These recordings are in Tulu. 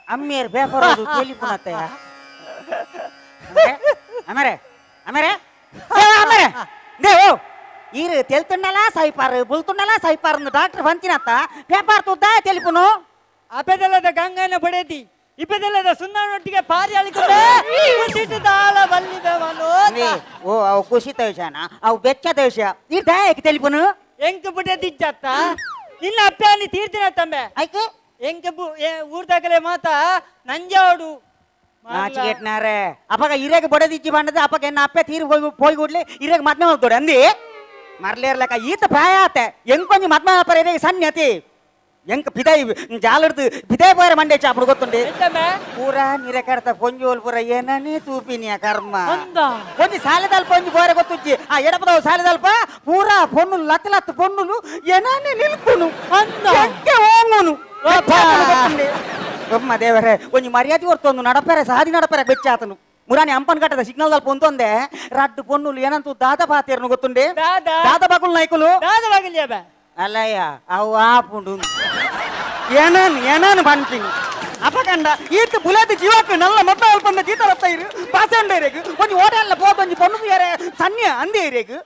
ಅಮ್ಮೇರ್ ಪೇಪರ್ ಓದು ಕೇಳಿಪುನತ್ತಯ್ಯ. ಅಮರೆ ಅಮರೆ ಅಮರೆ they ಓ ಈರು ತೆಲ್ತುಂಡಲ ಸೈಪಾರು ಬುಲ್ತುಂಡಲ ಸೈಪಾರು ಡಾಕ್ಟರ್ ಬಂತಿನತ್ತ ಪೇಪರ್ ತುದ್ದ ತೆಲಿಪುನು. ಅಪೆದೆಲ್ಲದ ಗಂಗನ ಬಡೇದಿ ಇಪೆದೆಲ್ಲದ ಸುಂದರನೊಟ್ಟಿಗೆ ಪಾರಿ ಅಳಿಕೊಂಡೆ ಕುಸಿಟ್ಟು ದಾಳ ಬಲ್ಲಿದವನು. ಓ ಅವು ಕುಸಿತ ವಿಷಯನ ಅವು ಬೆಚ್ಚದ ವಿಷಯ ಈ ದಾಯಕ್ಕೆ ತೆಲಿಪುನು. ಎಂಕ್ ಬುಡದಿಜ್ಜತ್ತ ನಿನ್ನ ಅಪ್ಪಾನಿ ತೀರ್ದಿನ ತಂಬೆ. ಐಕೆ ಎಂಕ್ ಊರ್ದಾಗಲೇ ಮಾತಾ ನಂಜಾವಡು. ನಾಚಿಕೆಟ್ನಾರೆ ಅಪಗ ಇರೇಗ ಬಡದಿಜ್ಜಿ ಬಂಡದ ಅಪಗ ಎನ್ನ ಅಪ್ಪೆ ತೀರು ಹೋಗಿ ಪೋಯಿ ಕೂಡ್ಲೆ ಇರೇಗ ಮದ್ಮೆ ಹೋಗ್ತೋಡೆ ಅಂದಿ ಮರ್ಲೇರ್ಲಕ ಈತ ಪ್ರಾಯ ಆತೆ ಎಂಕ್ ಕೊಂಚ ಮದ್ಮೆ ಆಪರ ಇರೇಗ ಸಣ್ಣ ಅತಿ ಎಂಕ್ ಪಿದಾಯಿ ಜಾಲಡ್ದು ಪಿದಾಯಿ ಪೋಯರ ಮಂಡೆ ಚಾಪುಡು ಗೊತ್ತುಂಡೆ. ಎಂತಂಬೆ? ಪೂರ ನಿರಕರ್ತ ಪೊಂಜೋಲ್ ಪೂರ ಏನನೇ ತೂಪಿನಿಯ ಕರ್ಮ. ಅಂದ. ಒಂಜಿ ಸಾಲೆದಲ್ಪ ಒಂಜಿ ಬೋರೆ ಗೊತ್ತುಜ್ಜಿ ಆ ಎಡಪದವು ಸಾಲೆದಲ್ಪ ಪೂರ ಪೊನ್ನುಲು ಲತ್ತ ಲತ್ತ ಪೊನ್ನುಲು ಏನನೇ ನಿಲ್ಪುನು. ಅಂದ. ಎಂಕೆ ಓಂಗುನು ಬೊಮ್ಮ ದೇವರೇ ಒಂಜಿ ಮರ್ಯಾದೆ ಹೊರ್ತೊಂದು ನಡಪೆರೆ ಸಾದಿ ನಡಪೆರೆ ಬೆಚ್ಚಾತನು ಮುರಾನಿ ಅಂಪನ್ ಕಟ್ಟದ ಸಿಗ್ನಲ್ ದಲ್ಪ ಒಂದೊಂದೆ ರಡ್ಡು ಪೊನ್ನುಲು ಏನಂತು ದಾದ ಪಾತೇರ್ನು ಗೊತ್ತುಂಡೆ. ದಾದ? ದಾದ ಬಾಕುಲ್ ನಾಯ್ಕುಲು. ದಾದ ಬಾಗಿಲ್ಯ ಬೆ. ಅಲ್ಲಯ್ಯ ಅವು ಆಪುಂಡು ಏನನ್ ಏನನ್ ಪನ್ಪಿನಿ ಅಪಕಂಡ ಈತ್ ಬುಲೆತ್ ಜೀವಕ್ಕೆ ನಲ್ಲ ಮೊತ್ತ ಅಲ್ಪಂದ ಜೀತ ರತ್ತ ಇರು ಪಾಸೆ ಇರೇಗ್ ಒಂಜಿ ಹೋಟೆಲ್ ಪೋದು ಒಂಜಿ ಪೊಣ್ಣು ತುಯರೆ ಸನ್ಯ ಅಂದೆ ಇರೇಗ್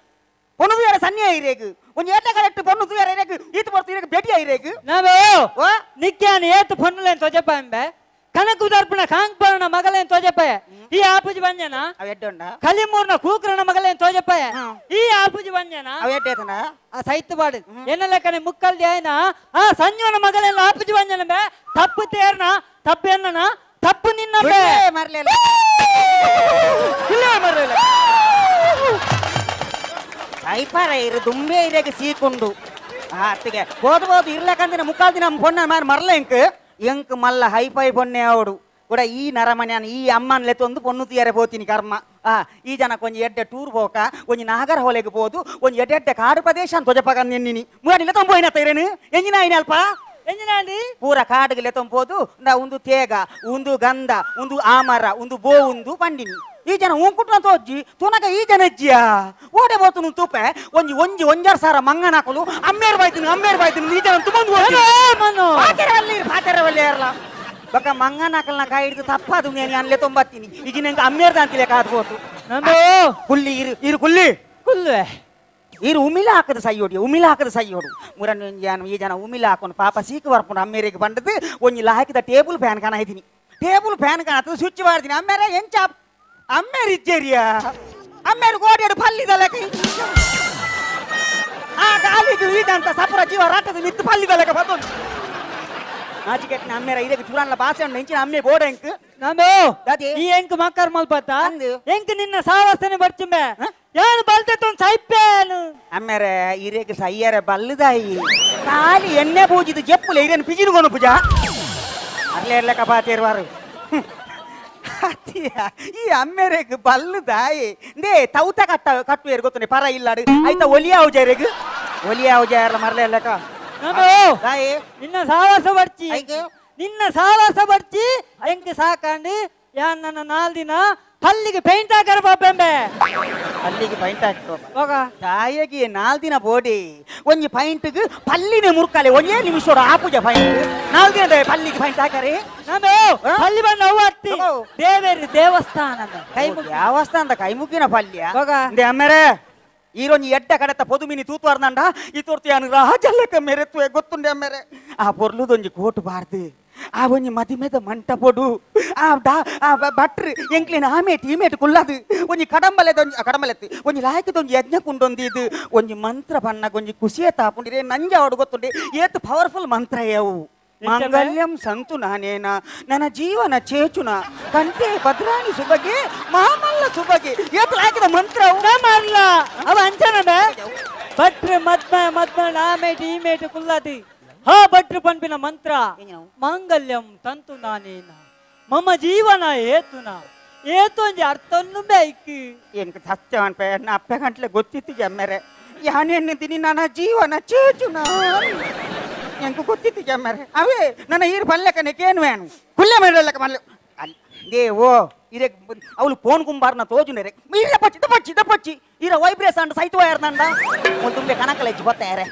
ಪೊಣ್ಣು ತುಯರೆ ಸನ್ಯ ಇರೇಗ್ ಒಂಜಿ ಏಟ ಕರೆಕ್ಟ್ ಪೊಣ್ಣು ತುಯರೆ ಇರೇಗ್ ಈತ್ ಪೊರ್ತು ಇರೇಗ್ ಭೇಟಿ ಇರೇಗ್. ನಾವೇ ಓ ನಿಕ್ಯಾನ ಏತು ಪೊನ್ನುಲೇನ್ ತೋಜಪ್ಪ ಕನಕು ದರ್ಪಣ ಕಾಂಕ್ಪರಣ ಮಗಲೇನ್ ತೋಜಪ್ಪಾಯ ಈ ಆಪುಜಿ ಬಂಜನ. ಅವ ಎಡ್ಡುಂಡ. ಕಲಿಮೂರ್ನ ಕೂಕ್ರನ ಮಗಲೇನ್ ತೋಜಪ್ಪಾಯ ಈ ಆಪುಜಿ ಬಂಜನ. ಅವ ಎಡ್ಡೇತನ. ಆ ಸೈತ್ ಬಾಡು ಎನ್ನ ಲೆಕ್ಕನೆ ಮುಕ್ಕಲ್ದಿ ಆಯ್ನ ಆ ಸಂಜೀವನ ಮಗಲೇನ್ ಆಪುಜಿ ಬಂಜನ ಬೆ ತಪ್ಪು ತೇರ್ನ ತಪ್ಪು ಎನ್ನನ ತಪ್ಪು ನಿನ್ನ ಬೆ. ಮರ್ಲೇಲ ಇಲ್ಲ ಮರ್ಲೇಲ ಐಪಾರ ಇರು ದುಂಬೆ ಇರೇಗ ಸೀಕೊಂಡು ಅತ್ತಿಗೆ ಬೋದು ಬೋದು ಇರ್ಲಕಂದಿನ ಮುಕ್ಕಾಲ್ ದಿನ ಪೊಣ್ಣ ಮಾರ್ ಮರ್ಲ ಎಂಕ್ ಎಂಕ್ ಮಲ್ಲ ಹೈಫೈ ಪೊನ್ನೆ ಅವಡು ಕೂಡ ಈ ನರಮನ್ಯಾನ ಈ ಅಮ್ಮನ್ ಲೆತ್ತೊಂದು ಪೊಣ್ಣು ತೀಯರೆ ಪೋತೀನಿ ಕರ್ಮ. ಆ ಈ ಜನ ಕೊಂಚ ಎಡ್ಡೆ ಟೂರ್ ಪೋಕ ಒಂಜಿ ನಾಗರ ಹೊಲೆಗೆ ಪೋದು ಒಂಜಿ ಎಡ್ಡೆ ಎಡ್ಡೆ ಕಾಡು ಪ್ರದೇಶ ಅಂತ ತೊಜಪಗ ನಿನ್ನಿನಿ ಮುರಾನಿ ಲೆತ್ತೊಂದು ಪೋಯಿನ ತೈರೇನು ಎಂಜಿನ ಆಯ್ನ ಅಲ್ಪ. ಎಂಜಿನಾಂಡಿ? ಪೂರ ಕಾಡುಗೆ ಲೆತ್ತೊಂದು ನಾ ಒಂದು ತೇಗ ಒಂದು ಗಂಧ ಒಂದು ಆಮರ ಒಂದು ಬೋ ಒಂದು ಪಂಡಿನಿ ಈ ಜನ ಉಂಕುಟ್ನ ತೋಜ್ಜಿ ತುನಗ ಈ ಜನ ಅಜ್ಜಿಯ ಓಡೆ ಬೋತುನು ತೂಪೆ ಒಂಜಿ ಒಂಜಿ ಒಂಜಾರು ಸಾರ ಮಂಗನ ಹಾಕಲು ಅಮ್ಮೇರ್ ಬಾಯ್ತೀನಿ ಅಮ್ಮೇರ್ ಬಾಯ್ತೀನಿ ಈ ಜನ ತುಂಬಂದು ಮನು. ಪಾತೆರವಲ್ಲಿ ಪಾತೆರವಲ್ಲಿ ಇರಲ್ಲ ಬೊಕ್ಕ ಮಂಗನ ಹಾಕಲ್ನ ಕಾಯಿ ಹಿಡಿದು ತಪ್ಪಾದು నేను ಅನ್ಲೆ ತೊಂಬತ್ತೀನಿ ಈಗ ನಂಗೆ ಅಮ್ಮೇರ್ದ ಅಂತಿಲೆ ಕಾದು ಹೋತು. ನಂದು. ಕುಲ್ಲಿ ಇರು ಇರು ಕುಲ್ಲಿ. ಕುಲ್ಲುವೆ. ಇರು ಉಮಿಲ ಹಾಕದ ಸೈಯೋಡಿ ಉಮಿಲ ಹಾಕದ ಸೈಯೋಡು ಮುರನ್ ಜಾನು ಈ ಜನ ಉಮಿಲ ಹಾಕೊಂಡು ಪಾಪ ಸೀಕು ಬರ್ಕೊಂಡು ಅಮ್ಮೇರಿಗೆ ಬಂದದ್ದು ಒಂಜಿ ಹಾಕಿದ ಟೇಬಲ್ ಫ್ಯಾನ್ ಕಾಣ ಇದ್ದೀನಿ ಟೇಬಲ್ ಫ್ಯಾನ್ ಕಾಣತ್ತದ ಸ್ವಿಚ್ ಮಾಡ್ತೀನಿ ಅಮ್ಮೇರೆ ಎಂಚ ಅಮ್ಮೇರು ಇಜ್ಜೇರಿಯಾ ಅಮ್ಮೇರು ಗೋಡೆಡು ಪಲ್ಲಿದಲ್ಲ ಕೈ ಆ ಗಾಲಿಗೆ ಇದಂತ ಸಪುರ ಜೀವ ರಾಟದ ಮಿತ್ತು ಪಲ್ಲಿದಲ್ಲ ಬತ್ತೊಂದು ನಾಚಿಕೆಟ್ನ ಅಮ್ಮೇರ ಇದಕ್ಕೆ ಚೂರನ್ಲ ಬಾಸೆ ಉಂಡು ಇಂಚಿನ ಅಮ್ಮೆ ಬೋಡ ಎಂಕ್. ನಂದು. ದಾದಿ. ಈ ಎಂಕ್ ಮಕ್ಕರ್ ಮಲ್ಪತ್ತ. ಅಂದು. ಎಂಕ್ ನಿನ್ನ ಸಾವಸ್ತನೆ ಬರ್ಚುಂಬೆ. ಹ? ಯಾನು ಬಲ್ತೆ ತೊಂದ್ ಸೈಪೇನು. ಅಮ್ಮೇರೆ ಇರೇಗ್ ಸೈಯರೆ ಬಲ್ಲದಾಯಿ ಖಾಲಿ ಎಣ್ಣೆ ಪೂಜಿದು ಜೆಪ್ಪುಲೆ ಇರೇನು ಪಿಜಿನುಗೋನು ಪೂಜಾ ಅರ್ಲೆ ಇರ್ಲಕ್ಕ ಪಾತೇರುವಾರು ಅತ್ತಿಯ ಈ ಅಮ್ಮೇರೆಗ್ ಬಲ್ಲದಾಯಿ they ತೌತ ಕಟ್ಟ ಕಟ್ಟುವೇರು ಗೊತ್ತುಂಡೆ ಪರ ಇಲ್ಲಾಡು ಆಯ್ತಾ ಒಲಿಯ ಜೈರೆಗ್ ಒಲಿಯ ಜೈರ್ಲ ಮರ್ಲೆ ಇರ್ಲಕ್ಕ. ನಂದು. ದಾಯಿ. ನಿನ್ನ ಸಾವಾಸ ಬರ್ಚಿ. ಐಕೆ. ನಿನ್ನ ಸಾವಾಸ ಬರ್ಚಿ ಎಂಕ್ ಸಾಕಾಂಡು ಯಾನ್ ನನ್ನ ನಾಲ್ ದಿನ ಪಲ್ಲಿಗೆ ಪೇಂಟ್ ಹಾಕರ ಪಾಪೆಂಬೆ. ಅಲ್ಲಿಗೆ ಪೈಂಟ್ ಹಾಕೋ. ಹೋಗ. ತಾಯಗಿ ನಾಲ್ ದಿನ ಬೋಡಿ ಒಂಜಿ ಪೈಂಟ್ಗ್ ಪಲ್ಲಿನೆ ಮುರ್ಕಾಲೆ ಒಂಜೇ ನಿಮಿಷೋಡು ಆಪುಜ ಪೈಂಟ್ ನಾಲ್ ದಿನದ ಪಲ್ಲಿಗೆ ಪೈಂಟ್ ಹಾಕರಿ. ನಂದು. ಹ? ಪಲ್ಲಿ ಬಂದ ಅವ್ವ ಅತ್ತಿ. ಹೋಗು. ದೇವೇರಿ ದೇವಸ್ಥಾನದ ಕೈ ಮುಗಿ. ದೇವಸ್ಥಾನದ ಕೈ ಮುಗಿನ ಪಲ್ಯ. ಹೋಗ. ಇಂದೆ ಅಮ್ಮೇರೆ ಈರೊಂಜಿ ಎಡ್ಡ ಕಡೆತ ಪೊದುಮಿನಿ ತೂತ್ವಾರ್ದಂಡ ಈ ತೋರ್ತಿಯಾನು ರಾಜಲ್ಲಕ ಮೆರೆತ್ವೆ ಗೊತ್ತುಂಡೆ ಅಮ್ಮೇರೆ ಆ ಪೊರ್ಲುದೊಂಜಿ ಕೋಟು ಬಾರ್ದು ಆ ಒಂಜಿ ಮದಿಮೆದ ಮಂಟಪೊಡು ಆ ಡಾ ಆ ಭಟ್ರು ಎಂಕ್ಲಿನ ಆಮೇಟ್ ಈಮೇಟ್ ಕುಲ್ಲದು ಒಂಜಿ ಕಡಂಬಲೆದೊಂಜಿ ಕಡಂಬಲೆತ್ತಿ ಒಂಜಿ ಲಾಯಕದೊಂಜಿ ಯಜ್ಞ ಕುಂಡೊಂದು ಇದು ಒಂಜಿ ಮಂತ್ರ ಬಣ್ಣ ಒಂಜಿ ಖುಷಿಯ ತಾಪುಂಡಿರೆ ನಂಜ ಅವಡು ಗೊತ್ತುಂಡೆ ಏತ್ ಪವರ್ಫುಲ್ ಮಂತ್ರ ಯವು. ಮಾಂಗಲ್ಯಂ ಸಂತು ನಾನೇನ ನನ್ನ ಜೀವನ ಚೇಚುನ ಕಂಠೆ ಭದ್ರಾಣಿ ಸುಬಗೆ ಮಾಮಲ್ಲ ಸುಬಗೆ ಏತ್ ಲಾಯಕದ ಮಂತ್ರ ಅವು. ಮರ್ಲ ಅವ ಅಂಚನ ಬೆ ಭಟ್ರು ಮದ್ಮ ಮದ್ಮ ಆಮೇಟ್ ಈಮೇಟ್ ಕುಲ್ಲದಿ ಹಾ ಭಟ್ರು ಪನ್ಪಿನ ಮಂತ್ರ. ಎಂಜಿನವು? ಮಾಂಗಲ್ಯಂ ತಂತು ನಾನೇನ ಮಮ ಜೀವನ ಏತುನ ಏತೊಂಜಿ ಅರ್ಥೊನ್ನು ಬೈಕ್ ಎಂಕ್ ಸತ್ಯ ಅನ್ಪೆ ಎನ್ನ ಅಪ್ಪೆ ಗಂಟ್ಲೆ ಗೊತ್ತಿತ್ತಿಗೆ ಅಮ್ಮೆರೆ ಯಾನೇನಿದ್ದೀನಿ ನನ್ನ ಜೀವನ ಚೇಚುನ ಎಂಕ್ ಗೊತ್ತಿತ್ತಿಗೆ ಅಮ್ಮೆರೆ ಅವೇ ನನ್ನ ಈರು ಪಲ್ಲೆಕನೆ ಕೇನು ಏನು ಕುಲ್ಲೆ ಮೇಲೆಲ್ಲಕ ಮಲ್ಲೆ ಅಲ್ಲಿ ಓ ಇರೆ ಅವಳು ಫೋನ್ ಕುಂಬಾರ್ನ ತೋಜುನೇರೆ ಇರ ಪಚ್ಚಿ ದಪಚ್ಚಿ ದಪಚ್ಚಿ ಇರ ವೈಬ್ರೇಷನ್ ಸೈತು ನಂಡ ಒಂದು ತುಂಬೆ ಕಣಕಲ ಹೆಚ್ಚು ಗೊತ್ತಾರೆ.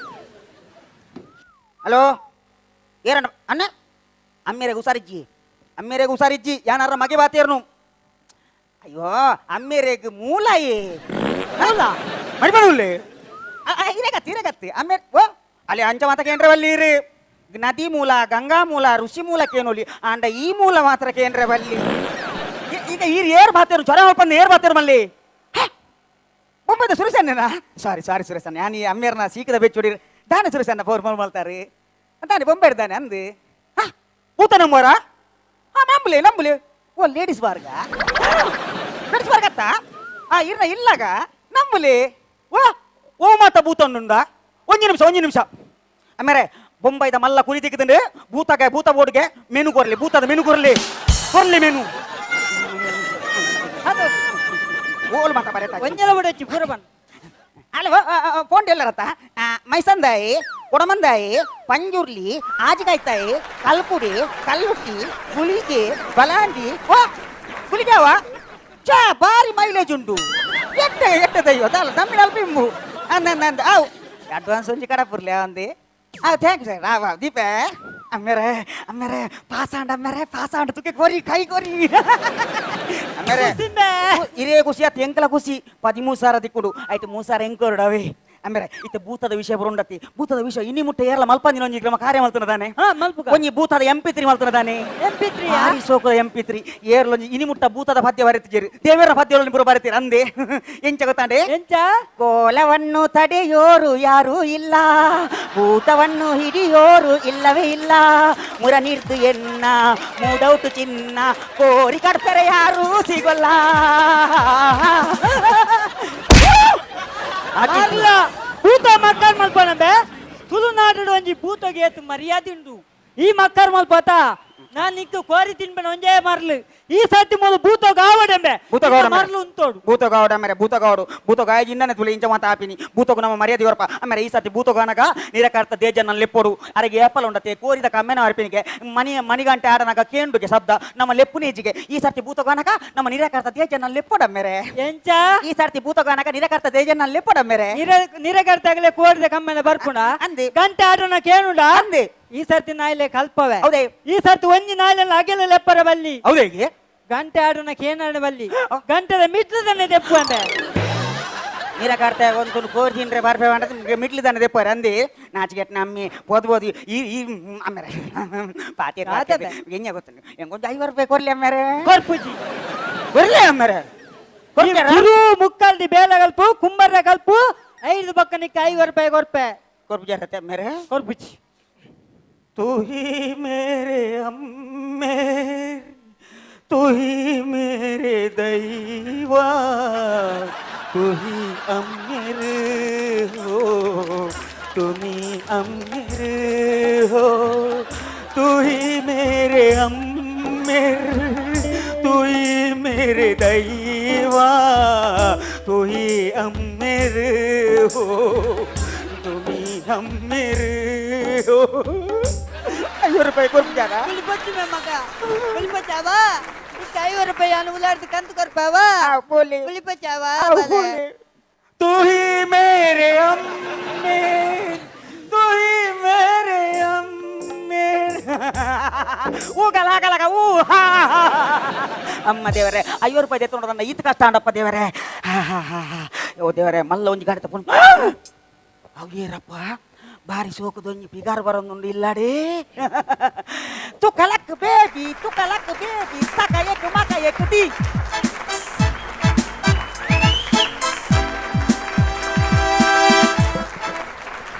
ಹಲೋ ಏರಣ್ಣ ಅಣ್ಣ ಅಮ್ಮೇರೆಗೆ ಹುಷಾರಿಜ್ಜಿ ಅಮ್ಮೇರೆಗೆ ಹುಷಾರಿಜ್ಜಿ ಯಾನಾರ ಮಗೆ ಬಾತೇರ್ನು. ಅಯ್ಯೋ ಅಮ್ಮೇರೆಗ್ ಮೂಲಾಯಿ ಮೂಲ ಮಡಿಬಡುಲ್ಲೆ ಇರಗತ್ತಿ ಇರಗತ್ತಿ ಅಮ್ಮೇರೆ ಓ ಅಲ್ಲಿ ಅಂಚ ಮಾತ ಕೇಂದ್ರ ಇರಿ ನದಿ ಮೂಲ ಗಂಗಾ ಮೂಲ ಋಷಿ ಮೂಲ ಕೇನೋಲಿ ಆಂಡ ಈ ಮೂಲ ಮಾತ್ರ ಕೇಂದ್ರ ಬಲ್ಲಿ ಈಗ ಈರ್ ಏರ್ ಬಾತೇರು ಜ್ವರ ಮಲ್ಪಂದು ಏರ್ ಬಾತೇರು ಮಲ್ಲಿ ಬೊಂಬೈದ ಸುರೇಶಣ್ಣನ ಸಾರಿ ಸಾರಿ ಸುರೇಶಣ್ಣ ಯಾನ್ ಈ ಅಮ್ಮೇರ್ನ ಸೀಕದ ಬೆಚ್ಚುಡಿ ದಾನೆ ಸುರೇಶಣ್ಣ ಫೋರ್ ಮಲ್ ಮಲ್ತಾರೆ ದಾನೆ ಬೊಂಬೆ ಇದ್ದಾನೆ ಅಂದು ಹಾ ಭೂತ ನಂಬೋರ ಹಾ ನಂಬಲೆ ನಂಬಲೆ ಓ ಲೇಡೀಸ್ ಬಾರ್ಗ ಲೇಡೀಸ್ ಬಾರ್ಗತ್ತ ಆ ಇರ್ನ ಇಲ್ಲಾಗ ನಂಬಲೆ ಓ ಓ ಮಾತ ಭೂತನ್ನುಂಡ ಒಂಜಿ ನಿಮಿಷ ಒಂಜಿ ನಿಮಿಷ ಆಮೇಲೆ ಬೊಂಬೈದ ಮಲ್ಲ ಕುರಿ ತಿಕ್ಕಿದಂಡು ಭೂತಗೆ ಭೂತ ಬೋರ್ಡ್ಗೆ ಮೆನು ಕೊರ್ಲಿ ಭೂತದ ಮೆನು ಕೊರ್ಲಿ ಕೊರ್ಲಿ ಮೆನು ಓಲ್ ಮಾತ ಬರತ್ತ ಒಂಜೆಲ ಬಿಡಚ್ಚಿ ಪೂರ ಬನ್ ಅಲ್ಲ ಫೋನ್ ಎಲ್ಲರತ್ತ ಮೈಸಂದಾಯಿ ಕೊಡಮಂದಾಯಿ ಪಂಜುರ್ಲಿ ಆಜಿಕಾಯ್ತಾಯಿ ಕಲ್ಪುಡಿ ಕಲ್ಲುಟ್ಟಿ ಗುಳಿಗೆ ಬಲಾಂಡಿ ವಾ ಗುಳಿಗಾವ ಚಾ ಬಾರಿ ಮೈಲೇಜ್ ಉಂಟು ಎಟ್ಟ ಎಟ್ಟ ದಯ್ಯೋ ದಾಲ ತಮ್ಮಿನ ಅಲ್ಪ ಇಂಬು ಅಂದ ಅಂದ ಅವು ಅಡ್ವಾನ್ಸ್ ಒಂಜಿ ಕಡಪುರ್ಲೆ ಅಂದೆ ಆ thank you sir ಆ ದೀಪೆ ಅಮ್ಮೇರೆ ಅಮ್ಮೇರೆ ಪಾಸಾಂಡ್ ಅಮ್ಮೇರೆ ಪಾಸಾಂಡ್ ತುಕೆ ಕೋರಿ ಕೈ ಕೋರಿ ಅಮ್ಮೇರೆ ಇರೇ ಖುಷಿ ಆತು ಎಂಕಲ ಖುಷಿ 13,000 ದಿಕ್ಕುಡು ಆಯ್ತು 3,000 ಎಂಕೋರ್ಡವೇ ಅಮ್ಮೇರೆ ಇತ್ತ ಭೂತದ ವಿಷಯ ಬರುಂಡತಿ ಭೂತದ ವಿಷಯ ಇನಿ ಮುಟ್ಟ ಏರ್ಲ ಮಲ್ಪಂದಿನ ಒಂಜಿ ಕ್ರಮ ಕಾರ್ಯ ಮಲ್ತನದಾನೆ ಮಲ್ಪುಗ ಒಂಜಿ ಭೂತದ MP3 ಮಲ್ತನದಾನೆ MP3 ಭಾರಿ ಸೋಕದ MP3 ಏರ್ಲೊಂಜಿ ಇನಿ ಮುಟ್ಟ ಭೂತದ ಪದ್ಯ ಬರೆತಿಜೇರು ದೇವರ ಪದ್ಯ ಪೂರ ಬರೆತೀರ ಅಂದೆ ಎಂಚ ಗೊತ್ತಾಂಡೆ ಎಂಚ ಕೋಲವನ್ನು ತಡೆಯೋರು ಯಾರೂ ಇಲ್ಲ ಭೂತವನ್ನು ಹಿಡಿಯೋರು ಇಲ್ಲವೇ ಇಲ್ಲ ಮುರ ನೀರ್ದು ಎನ್ನ ಮೂಡೌಟು ಚಿನ್ನ ಕೋರಿ ಕಡ್ತಾರೆ ಯಾರೂ ಸಿಗೊಲ್ಲ. ಅಲ್ಲ ಭೂತ ಮಕ್ಕರ್ ಮಲ್ಪನಂಬೆ ತುಳುನಾಡು ಒಂಜಿ ಭೂತಗೆ ಏತು ಮರ್ಯಾದೆ ಉಂಡು ಈ ಮಕ್ಕರ್ ಮಲ್ಪತ ನಾನ್ ನಿಕ್ಕು ಕೋರಿ ತಿನ್ಬಣ ಒಂಜೇ ಮರ್ಲು ಈ ಸರ್ತಿ ಮೊದಲು ಭೂತ ಗಾವಡೆಂಬೆ ಮರ್ಲು ಉಂತೋಡು ಭೂತಗೌಡ ಮೇರೆ ಭೂತಗೌಡು ಭೂತಗಾಯ ಜಿನ್ನನೆ ತುಳಿ ಇಂಚ ಮಾತ ಆಪಿನಿ ಭೂತಗು ನಮ್ಮ ಮರ್ಯಾದೆ ಹೊರಪ ಆಮೇಲೆ ಈ ಸರ್ತಿ ಭೂತಗಾನಗ ನಿರಕರ್ತ ದೇಜ ನನ್ನ ಲೆಪ್ಪೋಡು ಅರೆಗೆ ಏಪಲ ಉಂಡತೆ ಕೋರಿದ ಕಮ್ಮೆನ ಅರ್ಪಿನಿಗೆ ಮನಿ ಮಣಿಗಂಟೆ ಆಡನಾಗ ಕೇಂಡುಗೆ ಶಬ್ದ ನಮ್ಮ ಲೆಪ್ಪುನೇಜಿಗೆ ಈ ಸರ್ತಿ ಭೂತಗಾನಕ ನಮ್ಮ ನಿರಕರ್ತ ದೇಜ ನನ್ನ ಲೆಪ್ಪೋಡ ಮೇರೆ ಎಂಚ ಈ ಸರ್ತಿ ಭೂತಗಾನಕ ನಿರಕರ್ತ ದೇಜ ನನ್ನ ಲೆಪ್ಪೋಡ ಮೇರೆ ನಿರಕರ್ತಾಗಲೇ ಕೋರಿದ ಕಮ್ಮೆನ ಬರ್ಪುಣ ಅಂದೆ ಗಂಟೆ ಆಡೋಣ ಕೇಳುಂಡ ಅಂದೆ ಈ ಸರ್ತಿ ನಾಯಿಲೆ ಕಲ್ಪವೆ ಹೌದೇ ಈ ಸರ್ತಿ ಒಂಜಿ ನಾಯಿಲೆಲ್ಲ ಅಗೆಲ ಲೆಪ್ಪರ ಬಲ್ಲಿ ಹೌದೇ ಹೀಗೆ ಗಂಟೆ ಆಡೋಣ ಕೇನಾಡ ಬಲ್ಲಿ ಗಂಟೆದ ಮಿಟ್ಲದನ್ನೇ ದೆಪ್ಪು ಅಂದೆ ನಿರಕರ್ತ ಒಂದು ಕೋರಿ ತಿಂಡ್ರೆ ಬರ್ಪೆ ಅಂತ ಮಿಟ್ಲಿದಾನೆ ದೆಪ್ಪರೆ ಅಂದಿ ನಾಚಿಗೆಟ್ ನಮ್ಮಿ ಪೋದು ಈ ಈ ಆಮೇಲೆ ಪಾತಿ ಎಣ್ಣೆ ಗೊತ್ತುಂಟು ಎಂಗೊಂದು 50 ರೂಪಾಯಿ ಕೊರ್ಲಿ ಅಮ್ಮೇರೆ ಕೊರ್ಪುಜಿ ಕೊರ್ಲಿ ಅಮ್ಮೇರೆ ಗುರು ಮುಕ್ಕಲ್ದಿ ಬೇಲ ಕಲ್ಪು ಕುಂಬರ್ರ ಕಲ್ಪು 5 ಬಕ್ಕನಿಕ್ಕೆ 50 ರೂಪಾಯಿ ಕೊರ್ಪೆ ಕೊರ್ಪುಜಿ ಅಮ್ಮೇರೆ ಕೊರ್ಪುಜಿ. तू ही मेरे अम्मे तू ही मेरे दैवा तू ही अम्मेर हो तुमी अम्मेर हो तू ही मेरे अम्मेर तू ही मेरे दैवा तू ही अम्मेर हो तुमी अम्मेर हो. 50 ರೂಪಾಯಿ ಕೊಡ್ತೀಯಾರ? పులిపొచ్చి మగ పులిపొచ్చావా 50 ರೂಪಾಯಿ ಅನುಗುಲಾಡ್ದು ಕಂತು ಕೊರ್ಪಾವಾ పులిపొచ్చావా? तू ही मेरे अम्मे तू ही मेरे अम्मे ಊಗಲ ಆಗಲಗ ಊ ಹಾ ಅಮ್ಮ ದೇವರೇ 50 ರೂಪಾಯಿ ಎತ್ತೊಂಡು ಈತ ಕಷ್ಟ ಅಂಡಪ್ಪ ದೇವರೇ. ಹಾ ಹಾ ಹಾ ಹಾ ಓ ದೇವರೇ ಮಲ್ಲ ಒಂಜಿ ಗಾಡಿ ತಗೊಂಡು ಅವೇರಪ್ಪ ಬಾರಿ ಸೋಕದೊಂಜಿ ಪಿಗಾರ್ ಬರೋದುಂಡು ಇಲ್ಲಾಡಿ ತುಕಲಕ್ ಬೇಬಿ ತುಕಲಕ್ ಬೇಬಿ ಸಕ ಎಕ್ ಮಕ ಎಕ್ the.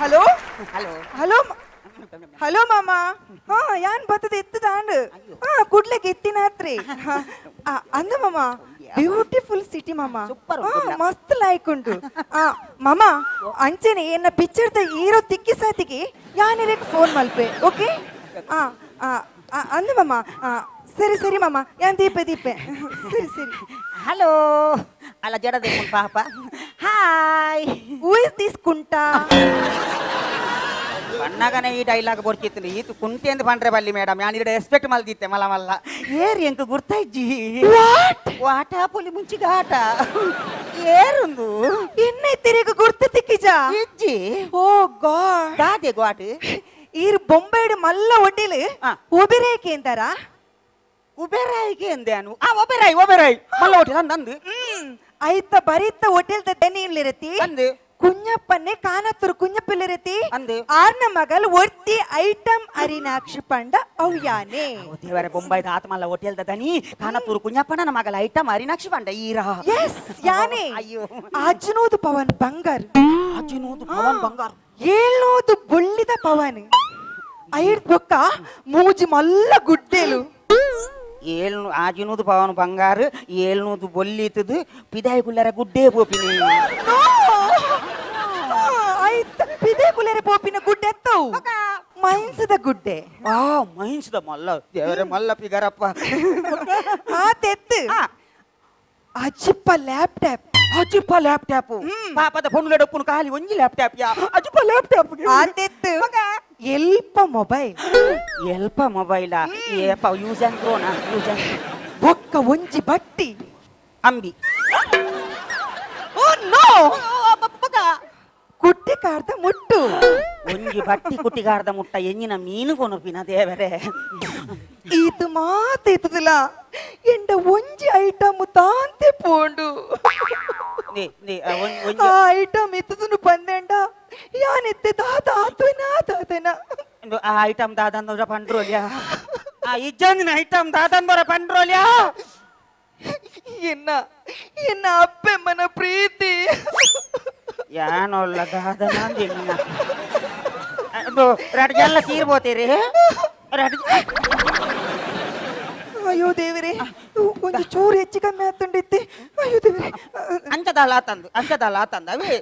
Hello hello hello hello ಮಾಮ. ಹಾ ಯಾನ್ ಬತ್ತದ ಎತ್ತದಾಂಡ್ ಹಾ ಕುಡ್ಲೆಗೆ ಎತ್ತಿನಾತ್ರಿ ಅಂದ ಮಾಮ ಬ್ಯೂಟಿಫುಲ್ ಸಿಟಿ ಮಾಮ. Super ಹಾ, ಉಂಟು. ಮಸ್ತ್ ಲೈಕ್ ಉಂಟು. ಆ ಮಾಮ ಅಂಚೆನೆ ಎನ್ನ ಪಿಕ್ಚರ್ the hero ತಿಕ್ಕಿ ಸಾತಿಗೆ ಯಾನಿರೇಕ್ ಫೋನ್ ಮಲ್ಪೆ ಓಕೆ. ಆ ಆ, ಆ, ಅಂದ ಮಾಮ. ಆ, ಸರಿ ಸರಿ ಮಾಮ, ಯಾನ್ ದೀಪೆ ದೀಪೆ. ಸರಿ ಸರಿ. ಹಲೋ, ಅಲ್ಲ ಜಡದೆ ಪಾಪ. Hi. Who is this ಕುಂಟ? ಬಣ್ಣಗನೆ ಈ ಡೈಲಾಗ್ ಬೊರ್ಚಿತ್ತು. ಈತು ಕುಂಟೆ ಅಂತ ಪಂಡ್ರೆ ಬಲ್ಲಿ ಮೇಡಮ್, ಯಾನ್ ಇಡ ಎಕ್ಸ್ಪೆಕ್ಟ್ ಮಲ್ದಿತ್ತೆ ಮಲ್ಲ ಮಲ್ಲ. ಏರಿ ಎಂಕ್ ಗುರ್ತಾಯ್ಜಿ. What? ವಾಟ ಪುಲಿ ಮುಂಚಿಗಾಟ ಏರುಂದು. ಎನ್ನೆ ತಿರುಗು ಗುರ್ತು ತಿಕ್ಕಿಜಾ? ಇಜ್ಜಿ. ಓ ಗಾಡ್. ದಾದೆ ಗ್ವಾಟ್? ಈರ್ ಬೊಂಬೈಡ್ ಮಲ್ಲ ಒಡ್ಡಿಲು. ಒಬಿರೇಕೆ ಅಂತಾರ? ಕುಬೇರಾಯಿಗೆ ಎಂದೆ ಅನು. ಆ ಒಬೆರಾಯ್ ಒಬೆರಾಯ್ ಮಲ್ಲ ಹೋಟೆಲ್ ಅಂದ್ ಅಂದ್. ಐತ ಬರಿತ ಹೋಟೆಲ್ ದನಿ ಇರ್ಲಿರತಿ. ಅಂದ್. ಕುഞ്ഞಪ್ಪನ್ನೇ ಕಾನತ್ತೂರು ಕುഞ്ഞಪ್ಪಿಲ್ಲಿರತಿ. ಅಂದ್. ಆರ್ನ ಮಗಲ್ ಒರ್ತಿ ಐಟಂ ಅರಿನಾಕ್ಷಿ ಪಂಡ ಅವು ಯಾನೆ. ಓ ದೇವರೇ, ಬೊಂಬೈದ ಆತ್ಮಲ್ಲ ಹೋಟೆಲ್ ದನಿ ಕಾನತೂರು ಕುഞ്ഞಪ್ಪನ ಮಗಲ ಐಟಮ್ ಅರಿನಾಕ್ಷಿ ಪಂಡ ಈರಾ? ಎಸ್, ಯಾನೆ. ಅಯ್ಯೋ. ಅಜ್ನೂದು ಪವನ್ ಬಂಗಾರ್. ಅಜ್ಜಿನೂದು ಪವನ್ ಬಂಗಾರ. ಏಳ್ನೂದು ಬೊಳ್ಳಿದ ಪವನ್. ಐಡ್ ಬೊಕ್ಕ ಮೂಜಿ ಮಲ್ಲ ಗುಡ್ಡೆಲು. ಏಳ್ನೂ ಆಜಿನೂದು ಪವನ್ ಬಂಗಾರ, ಏಳ್ನೂದು ಬೊಲ್ಲಿತದು, ಪಿದಾಯಿ ಕುಲ್ಲರ ಗುಡ್ಡೇ ಪೋಪಿನಿ. ಆಯ್ತ ಪಿದೆ ಕುಲೆರೆ ಪೋಪಿನ ಗುಡ್ಡೆ ಎತ್ತವು ಮೈನ್ಸದ ಗುಡ್ಡೆ. ಆ ಮೈನ್ಸ್ದ ಮಲ್ಲ ದೇವರೇ, ಮಲ್ಲ ಪಿಗರಪ್ಪ. ಆ ತೆತ್ತು ಅಜಿಪ್ಪ ಲ್ಯಾಪ್ಟಾಪ್. ಅಜಿಪ್ಪ ಲ್ಯಾಪ್ಟಾಪ್? ಪಾಪದ ಪೊಣ್ಣುಲ ಡೊಪ್ಪುನು ಖಾಲಿ ಒಂಜಿ ಲ್ಯಾಪ್ಟಾಪ್ ಯಾ, ಅಜಿಪ್ಪ ಲ್ಯಾಪ್ಟಾಪ್. ಆ ತೆತ್ತು ಎಲ್ಪ ಮೊಬೈಲ್. ಎಲ್ಪ ಮೊಬೈಲ ಏಪ ಯೂಸ್ ಅಂಡ್ ಥ್ರೋನಾ ಯೂಸ್ ಅಂಡ್. ಬೊಕ್ಕ ಒಂಜಿ ಬಟ್ಟಿ. ಅಂಬಿ. ಓ ನೋ, ಕುಟ್ಟಿ ಕಾರ್ದ ಮುಟ್ಟು. ಒಂಜಿ ಬಟ್ಟಿ ಕುಟ್ಟಿಗಾರ್ದ ಮುಟ್ಟ ಎಂಜಿನ ಮೀನು ಕೊನಪಿನ ದೇವರೇ. ಈತು ಮಾತು ಇತ್ತದಿಲ್ಲ, ಎಂಡ ಒಂಜಿ ಐಟಮ್ ತಾಂತೆ ಪೋಂಡು. ನೇ ನೇ ಆ ಒಂಜಿ ಆ ಐಟಮ್ ಇತ್ತದನು ಬಂದೆಂಡ ಯಾನೆತ್ತೆ ತಾತ ಆತನ ತಾತನ. ಇಂದು ಆ ಐಟಮ್ ದಾದಂದೋರ ಪಂಡ್ರೋಲ್ಯಾ? ಆ ಇಜ್ಜಂದಿನ ಐಟಮ್ ದಾದಂದೋರ ಪಂಡ್ರೋಲ್ಯಾ? ಎನ್ನ ಎನ್ನ ಅಪ್ಪೆಮ್ಮನ ಪ್ರೀತಿ. ಯಾನೊಲ್ಲ ದಾದನ ಅದು ರಡ್ಜೆಲ್ಲ ತೀರ್ಬೋತೀರಿ ರಡ್. ಅಯ್ಯೋ ದೇವರೇ, ಒಂಜಿ ಚೂರು ಹೆಚ್ಚು ಕಮ್ಮಿ ಆತುಂಡಿತ್ತಿ. ಅಯ್ಯೋ ದೇವರೇ. ಅಂಚದಲ್ಲ ತಂದು, ಅಂಚದಲ್ಲ ತಂದು. ಅವೇ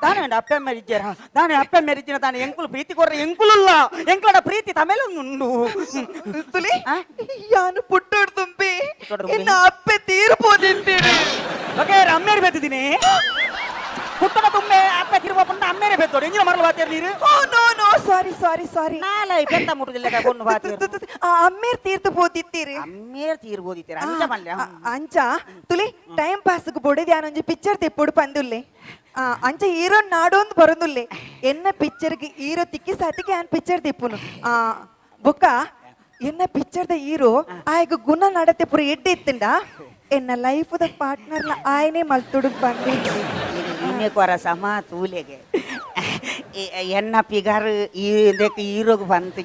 ತಾನೇ ಅಪ್ಪೆ ಮೇರಿಜ್ಜರ, ತಾನೇ ಅಪ್ಪೆ ಮೇರಿಜ್ಜಿನ ತಾನೇ ಎಂಕುಲು ಪ್ರೀತಿ ಕೊರ್ರೆ. ಎಂಕುಲುಲ್ಲ ಎಂಕುಲಡ ಪ್ರೀತಿ ತಮೇಲೆ ಉಂಡು. ತುಲಿ. ಆ? ಯಾನು ಪುಟ್ಟೋಡ್ ತುಂಬಿ. ಪುಟ್ಟೋಡ್ ತುಂಬಿ. ಎನ್ನ ಅಪ್ಪೆ ತೀರ್ಪೋದಿತ್ತೀರಿ. ಓಕೆ, ಅಮ್ಮೇರು ಬೆತ್ತಿದ್ದೀನಿ ಪುಟ್ಟಡ ತುಂಬೆ ಅಪ್ಪೆ ತಿರುವ ಪುಂಡ ಅಮ್ಮೇರೆ ಬೆತ್ತೋಡು ಎಂಜಿನ ಮರಳು ಬಾತೇರು ನೀರು. Oh no no, sorry sorry sorry. ನಾಲೈ ಬೆತ್ತ ಮುಟ್ಟುದಿಲ್ಲ ಕೊಂಡು ಬಾತೇರು. ಆ ಅಮ್ಮೇರ್ ತೀರ್ತು ಪೋತಿತ್ತೀರಿ. ಅಮ್ಮೇರು ತೀರ್ಬೋದಿತ್ತೀರ ಅಂಚ ಮಲ್ಯ. ಅಂಚ ತುಲಿ, ಟೈಮ್ ಪಾಸ್ ಬೊಡೆದಿ ಯಾನೊಂಜಿ ಪಿಕ್ಚರ್ ತೆಪ್ಪುಡು ಪಂದುಲ್ಲೆ. ಅಂಚ ಹೀರೋ ನಾಡೊಂದು ಬರೊಂದುಲ್ಲೆ. ಎನ್ನ ಪಿಕ್ಚರ್ಗೆ ಹೀರೋ ತಿಕ್ಕಿ ಸಾತಿಗೆ ಯಾನ್ ಪಿಕ್ಚರ್ ತೆಪ್ಪುನು. ಆ ಬೊಕ್ಕ ಎನ್ನ ಪಿಕ್ಚರ್ದ ಹೀರೋ ಆಯಗ ಗುಣ ನಡತೆ ಪುರ ಎಡ್ಡೆ ಇತ್ತಂಡ ಎನ್ನ ಲೈಫ್ದ ಪಾರ್ಟ್ನರ್ನ ಆಯನೆ ಮಲ್ತುಡು ಬಂದಿದ್ದೆ. ಇನ್ನೇ ಕೊರ ಸಮ ತೂಲೆಗೆ ಎನ್ನ ಪಿಗಾರ್ ಈ ಇದಕ್ಕೆ ಹೀರೋಗ್ ಬಂತು.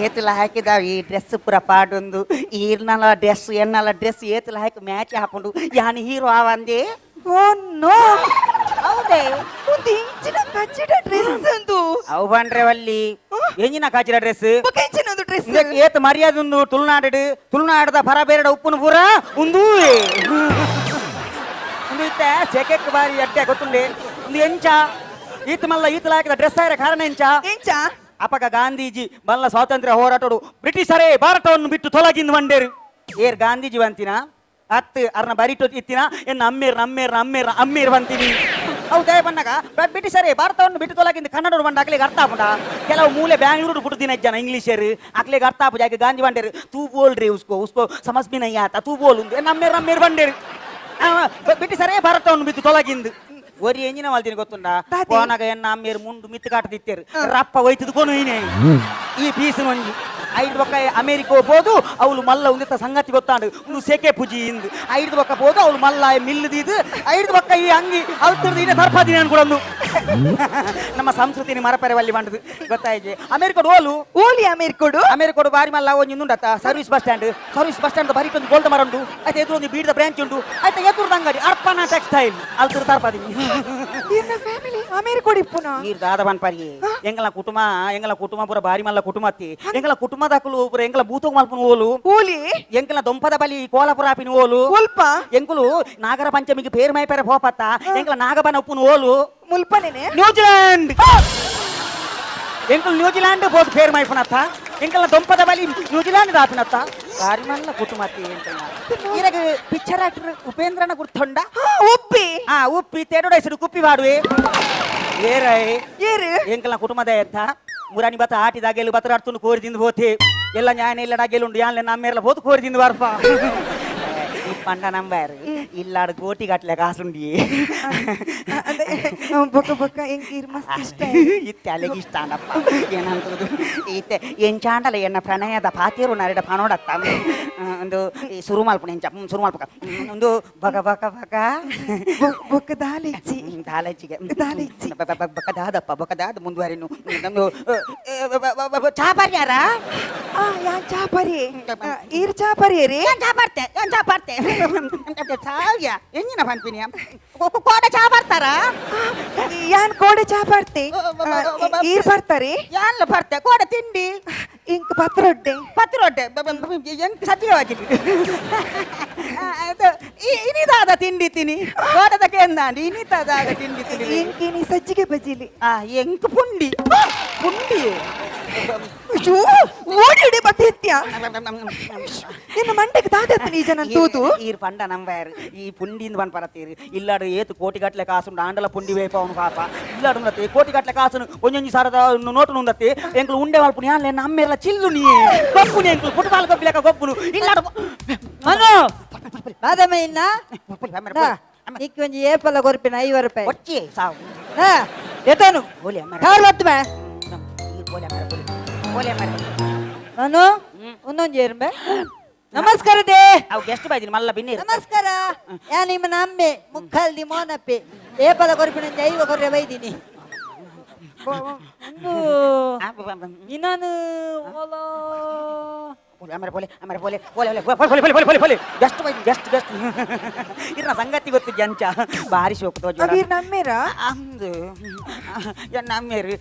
ಏತುಲ ಹಾಕಿದ ಈ ಡ್ರೆಸ್ ಪೂರ ಪಾಡೊಂದು, ಈರ್ನಲ ಡ್ರೆಸ್ ಎನ್ನಲ ಡ್ರೆಸ್ ಏತುಲ ಹಾಕಿ ಮ್ಯಾಚ್ ಹಾಕೊಂಡು ಯಾನ್ ಹೀರೋ ಆವಂದೆ. Oh no. ಹೌದೇ? ಒಂದು ಇಂಚಿನ ಕಚ್ಚಿಡ ಡ್ರೆಸ್ ಅಂದು. ಅವು ಬಂಡ್ರೆ ವಲ್ಲಿ ಎಂಜಿನ ಕಾಚಿರ ಡ್ರೆಸ್. ಬೊಕ್ಕ ಇಂಚಿನ ಒಂದು ಡ್ರೆಸ್. ಇದಕ್ಕೆ ಏತ್ ಮರ್ಯಾದೆ ಉಂದು ತುಳುನಾಡು. ತುಳುನಾಡದ ಪರ ಬೇರಡ ಉಪ್ಪುನು ಪೂರ ಉಂದು ಉಂದು ಇತ್ತ ಸೆಕೆಕ್ ಬಾರಿ ಅಡ್ಡೆ ಗೊತ್ತುಂಡೆ. ಒಂದು ಎಂಚ ಈತ ಮಲ್ಲ ಈತಲ ಹಾಕಿದ ಡ್ರೆಸ್ ಆಯ್ರ ಕಾರಣ ಎಂಚ? ಎಂಚ? ಅಪಗ ಗಾಂಧೀಜಿ ಮಲ್ಲ ಸ್ವಾತಂತ್ರ್ಯ ಹೋರಾಟೋಡು ಬ್ರಿಟಿಷರೇ ಭಾರತವನ್ನು ಬಿಟ್ಟು ತೊಲಗಿಂದು ಮಂಡೇರು. ಏರ್ ಗಾಂಧೀಜಿ ಬಂತಿನ ಅತ್ತು ಅರ್ನ ಬರಿಟು ಇತ್ತಿನ ಎನ್ನ ಅಮ್ಮೇರ್ ಅಮ್ಮೇರ್ ಅಮ್ಮೇರ್ ಅಮ್ಮೇರ್ ಬಂತೀನಿ. ಹೌದಾ? ಬನ್ನಾಗ ಬ್ರಿಟಿಷರೇ ಭಾರತವನ್ನು ಬಿಟ್ಟು ತೊಲಗಿಂದು ಕನ್ನಡರು ಬಂದ ಅಕ್ಲಿಗೆ ಅರ್ಥ ಆಪುಂಡ? ಕೆಲವು ಮೂಲೆ ಬ್ಯಾಂಗ್ಳೂರು ಪುಟ್ಟು ಜನ ಇಂಗ್ಲೀಷರು ಅಕ್ಲಿಗೆ ಅರ್ಥ ಆಪುಜ. ಯಾಕೆ ಗಾಂಧಿ ಬಂಡೇರು ತೂ ಬೋಲ್ ರೇ ಉಸ್ಕೋ ಉಸ್ಕೋ ಸಮಜ್ ಬಿ ನಹೀ ಆತಾ ತೂ ಬೋಲ್ ಉಂದು ಎನ್ನ ಅಮ್ಮೇರ್ ಅಮ್ಮೇರ್ ಬಂಡೇರು. ಬ್ರಿಟಿಷರೇ ಭಾರತವನ್ನು ಬಿಟ್ಟು ತೊಲಗಿಂದು ಒರಿ ಎಂಜಿನ ಮಲ್ದಿನ ಗೊತ್ತುಂಡ? ದಾದಿ. ಪೋನಾಗ ಎನ್ನ ಅಮ್ಮೇರು ಮುಂಡು ಮಿತ್ತು ಕಾಟದಿತ್ತೇರು ರಪ್ಪ ಒಯ್ತದ ಕೊನು ಈನೆ ಈ ಪೀಸ್ ಒಂಜಿ ಐದು ಬೊಕ್ಕ ಅಮೇರಿಕ ಹೋಗ್ಬೋದು. ಅವಳು ಮಲ್ಲ ಉಂದಿತ್ತ ಸಂಗತಿ ಗೊತ್ತಾಂಡು ಒಂದು ಸೆಕೆ ಪುಜಿ ಇಂದು ಐದು ಬೊಕ್ಕ ಹೋದು ಅವಳು ಮಲ್ಲ ಮಿಲ್ಲದಿದ್ದು ಐದು ಬೊಕ್ಕ ಈ ಅಂಗಿ ಅಲ್ತಿರ್ದು ಇದೇ ತರ್ಪಾದಿನ ಅನ್ಕೊಡೊಂದು ನಮ್ಮ ಸಂಸ್ಕೃತಿನಿ ಮರಪರೆ ವಲ್ಲಿ ಬಂಡದು ಗೊತ್ತಾಯ್ತು. ಅಮೇರಿಕಡ್ ಓಲು? ಓಲಿ ಅಮೇರಿಕೋಡು? ಅಮೇರಿಕೋಡು ಬಾರಿ ಮಲ್ಲ ಒಂಜಿ ಉಂಡತ್ತ service bus stand. Service bus stand ಬರೀ ಒಂದು ಗೋಲ್ಡ್ ಮರ ಉಂಟು. ಆಯ್ತು, ಎದುರು ಒಂದು ಬೀಡದ ಬ್ರಾಂಚ್ ಉಂಟು. ಆಯ್ತು, ಎದುರು ಅಂಗಡಿ ಅರ್ಪಣಾ ಟೆಕ್ಸ್ಟೈಲ್ ಅಲ್ತಿರ್ ತರ್ಪಾದಿನಿ. ಎನ್ನ ಫ್ಯಾಮಿಲಿ ಅಮೇರಿಕೋಡು ಇಪ್ಪುನ? ನೀರ್ ದಾದ ಪನ್ಪರಿಗೆ ಎಂಗಲ ಕುಟುಂಬ, ಎಂಗಲ ಕುಟುಂಬ ಪೂರ ಬಾರಿ ಮಲ್ಲ ಕುಟುಂಬ ಅತ್ತಿ. ಎಂಗಲ ಕುಟುಂಬದಾಕುಲು ಪೂರ ಎಂಗಲ ಬೂತೋಗ್ ಮಲ್ಪುನ ಓಲು? ಓಲಿ? ಎಂಕಲ ದೊಂಪದ ಬಲಿ ಕೋಲಾಪುರ ಆಪಿನ ಓಲು? ಒಲ್ಪ? ಎಂಕುಲು ನಾಗರ ಪಂಚಮಿಗೆ ಪೇರ್ ಮೈಪೆರೆ ಪೋಪತ್ತ. ಎಂಕಲ ನಾಗಬನ ಉಪ್ಪುನ ಓಲು? ಮುಲ್ಪನೇನೆ? ನ್ಯೂಜಿಲ್ಯಾಂಡ್. ಎಂಕುಲು ನ್ಯೂಜಿಲ್ಯಾಂಡ್ ಪೋದು ಪೇರ್ ಮೈಪುನತ್ತ. ಎಂಕಲ್ನ ದೊಂಪದ ಬಲಿ ನ್ಯೂಜಿಲ್ಯಾಂಡ್ ದಾಪಿನತ್ತ ಬಾರಿ ಮಲ್ಲ ಕುಟುಂಬ ಎಂಕಲ್ನ ಇರಗ ಪಿಕ್ಚರ್ ಆಕ್ಟರ್ ಉಪೇಂದ್ರನ ಗುರ್ತೊಂಡ. ಉಪ್ಪಿ. ಆ ಉಪ್ಪಿ ತೆರಡ ಹೆಸರು ಕುಪ್ಪಿ ಬಾಡುವೆ ಏರೈ. ಏರು. ಎಂಕಲ್ನ ಕುಟುಂಬದ ಎತ್ತ ಮುರಾನಿ ಬತ್ತ ಆಟಿದಾಗೆಲ್ಲ ಬತ್ತ ಅಡ್ತುಂಡು ಕೋರಿ ತಿಂದು ಹೋತೆ ಎಲ್ಲ ನ್ಯಾಯ ಇಲ್ಲ ಡಾಗೆಲುಂಡು ಯಾನ್ಲೆ ನಮ್ಮೇರ್ಲ ಹೋತು ಕೋರಿ ತಿಂದು ಬರ್ಪ. ಈ ಪಂಡ ನಂಬಾರು ಇಲ್ಲಾಡು ಕೋಟಿ ಗಟ್ಲೆ ಕಾಸುಂಡಿ. ಅದೇ ಬೊಕ್ಕ ಬೊಕ್ಕ ಎಂಕ್ ಇರ್ ಮಸ್ತ್ ಇಷ್ಟ. ಇತ್ತೆ ಅಲೆಗೆ ಇಷ್ಟ ಅಂಡಪ್ಪ ಏನಂತದ್ದು ಇತ್ತೆ ಎಂಚಾಂಡಲ ಎನ್ನ ಪ್ರಣಯದ ಪಾತಿರು ನರೆಡ ಪನೋಡತ್ತ ಒಂದು ಈ ಸುರು ಮಲ್ಪುಣ ಎಂಚ ಸುರು ಮಲ್ಪಕ ಒಂದು ಬಕ ಬಕ ಬಕ. ಬೊಕ್ಕ ದಾಲಿಚ್ಚಿ. ದಾಲಚ್ಚಿಗೆ. ದಾಲಿಚ್ಚಿ. ಬಕ ದಾದಪ್ಪ ಬಕ ದಾದ ಮುಂದುವರಿನು ನಮ್ದು ಚಾ ಬರ್ಯಾರ. ಆ ಯಾನ್ ಚಾ ಪರಿ ಈರ್ ಚಾ ಪರಿಯರಿ. ಏನ್ ಚಾ ಬರ್ತೆ, ಏನ್ ಚಾ ಬರ್ತೆ ಸಾವಿಯ ಎಂಜಿನ ಪನ್ಪಿನಿಯ ಕೋಡ ಚಾ ಬರ್ತಾರ. ಯಾನ್ ಕೋಡೆ ಚಾ ಬರ್ತೆ, ಈರ್ ಬರ್ತಾರೆ. ಯಾನ್ಲ ಬರ್ತೆ ಕೋಡ ತಿಂಡಿ. ಇಂಕ್ ಪತ್ರೊಡ್ಡೆ. ಪತ್ರೊಡ್ಡೆ ಎಂಕ್ ಸಜ್ಜಿಗೆ ಇನಿದಾದ ತಿಂಡಿ ತಿನಿ ಕೋಡದಕ್ಕೆ ಎಂದಾಂಡಿ ಇನಿತಾದ ತಿಂಡಿ ತಿನಿ. ಇಂಕ್ ಇನಿ ಸಜ್ಜಿಗೆ ಬಜಿಲಿ. ಆ ಎಂಕ್ ಪುಂಡಿ ಪುಂಡಿ. ಅಯ್ಯೋ ಓಡಿ ಬತ್ತೆತ್ಯ ನಿನ್ನ ಮಂಡೆಗೆ ದಾದತ್ತ ನೀಜ ನನ್ ತೂತು. ಈರ್ ಪಂಡ ನಂಬಾರು ಈ ಪುಂಡಿಂದ ಪನ್ ಪರತೀರು ಇಲ್ಲಾಡು ಏತು ಕೋಟಿ ಗಟ್ಲೆ ಕಾಸುಂಡು ಆಂಡಲ ಪುಂಡಿ ವೇಪ ಅವನು ಪಾಪ ಇಲ್ಲಾಡು ಉಂಡತ್ತೆ ಕೋಟಿ ಗಟ್ಲೆ ಕಾಸುನು ಒಂಜೊಂಜಿ ಸಾರದ ನೋಟು ಉಂಡತ್ತೆ ಎಂಕ್ಲು ಉಂಡೆ ಮಲ್ಪುನಿ ಯಾನ್ಲೆ ನಮ್ಮೆಲ್ಲ ಚಿಲ್ಲು ನೀ ಗೊಪ್ಪುನಿ ಎಂಕ್ಲು ಪುಟ್ಬಾಲ್ ಗೊಬ್ಬಿಲೆಕ ಗೊಪ್ಪುನು ಇಲ್ಲಾಡು. ಮನು ಬಾದಮ್ಮ ಇನ್ನ ನಿಕ್ ಒಂಜಿ ಏಪಲ ಕೊರ್ಪಿನ 50 ರೂಪಾಯಿ. ಒಚ್ಚಿ ಸಾವು. ಹಾ ಎತ್ತನು. ಬೋಲೆ ಅಮ್ಮ. ಕಾರ್ ಬತ್ತು ಮೇ. ಬೋಲೆ ಅಮ್ಮ, ಬೋಲೆ ಬೋಲೆ ಅಮ್ಮ. ಮನು ಒಂದೊಂದು ಏರ್ಬೆ ನಮಸ್ಕಾರ they. ಅವು ಗೆಸ್ಟ್ ಬಾಯ್ದಿನಿ ಮಲ್ಲ ಬಿನ್ನಿ. ನಮಸ್ಕಾರ, ಯಾ ನಿಮ್ಮ ನಮ್ಮೆ ಮುಕ್ಕಲ್ದಿ ಮೋನಪ್ಪೆ ಏಪಲ ಕೊರ್ಪಿನ 50 ಕೊರ್ರೆ ಬೈದಿನಿ ಒಂದು ಇನ್ನೊಂದು ಓಲೋ. ಬೋಲೆ ಅಮರ ಬೋಲೆ ಅಮರ ಬೋಲೆ ಬೋಲೆ ಬೋಲೆ ಬೋಲೆ ಬೋಲೆ ಬೋಲೆ ಬೋಲೆ ಗೆಸ್ಟ್ ಬಾಯ್ದಿನಿ ಗೆಸ್ಟ್ ಗೆಸ್ಟ್ ಇರ್ನ ಸಂಗತಿ ಗೊತ್ತು ಜಂಚ ಬಾರಿ ಶೋಕ್ ತೋಜು. ಅವೀರ್ ನಮ್ಮೇರ. ಅಂದು ಎನ್ನ ಅಮ್ಮೇರು